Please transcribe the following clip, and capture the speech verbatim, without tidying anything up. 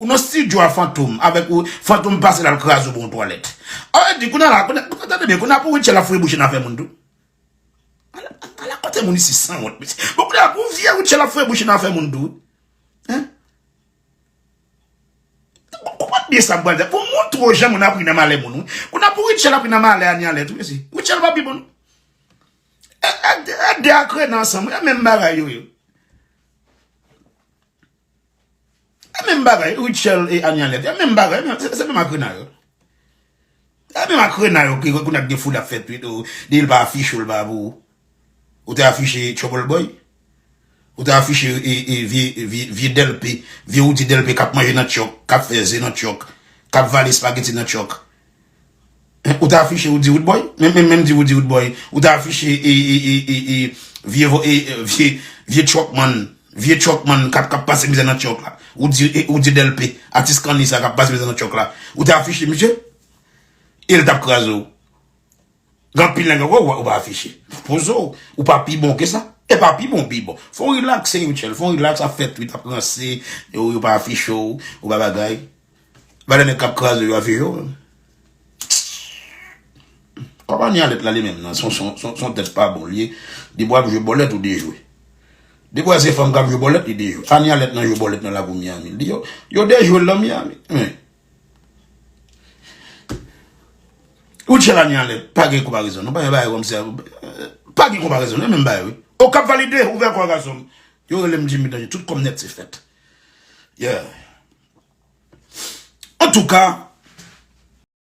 nan studio a Fantom, avèk ou, Fantom pase l al kraze w bon twalèt. A, di, kounye a la, kounye a, tande byen, kounye a pou Rutshelle ap foure bouch nan afè moun tou. Ala, ala kote moun isi sanwont, mesye. Bon, kounye a pou vye Rutshelle ap foure bouch nan afè moun tou. Hein? Ou konprann byen sa m pral di. Pou montre w jan moun ap ri nan malè moun, wi. Kounye a pou Rutshelle ap ri nan malè Anie Alerte, wi, mesye. Rutshelle pa pi bon, non. E, e, e de a krena ansanm, wi. E menm bagay yo ye. E menm bagay, Rutshelle e Anie Alerte. E menm bagay, menm, se, se menm akrena yo. E menm akrena yo ki rekonèt gen foul ap fè twit, ou, di l pa afiche w, l pa pou ou. Ou te afiche Trouble Boy? Ou te afiche, e, e, vye, vye, vye Delpe, vye Roody Delpe k ap manje nan tchòk, k ap fè ze nan tchòk, k ap vale espageti nan tchòk? Hein, ou te afiche Roody Roodboy? Menm, menm, menm di Roody Roodboy. Ou te afiche, e, e, e, e, e, vye, vo- e, e, vye, vye Truckman. Vye Truckman k ap, k ap pase mizè nan tchòk la. Ou di, e, ou di Delpe, atis kanni sa k ap pase mizè nan tchòk la. Ou te afiche misye? E l t ap kraze w. Gen anpil nèg ankò ou, ou pa afiche. Poze w. Ou pa pi bon ke sa. E pa pi bon, pi bon. Fò w rilakse, Rutshelle. Fò w rilaks, ap fè twit, ap ranse. Yo, yo pa afiche w. Ou pa bagay. Valè nèg k ap kraze yo afiche w. Kòm Anie Alerte la li menm nan, son, son, son, son tèt pa bon li ye. Depi w ap jwe bòlèt ou dejwe. Depi w wè se fanm k ap jwe bòlèt, li dejwe. Anie Alerte nan jwe bòlèt nan lakou Miami. Li yo, yo dejwe l nan Miami. Men. Rutshelle, Anie Alerte, pa gen konparezon. Non, pa gen bagay kòmsi. Pa gen konparezon. E menm bagay, wi. Okap valide, ouvè kò gason. Yo rele m Jimmy Danje. Tout kòm nèt se fèt. Yeah. Antouka,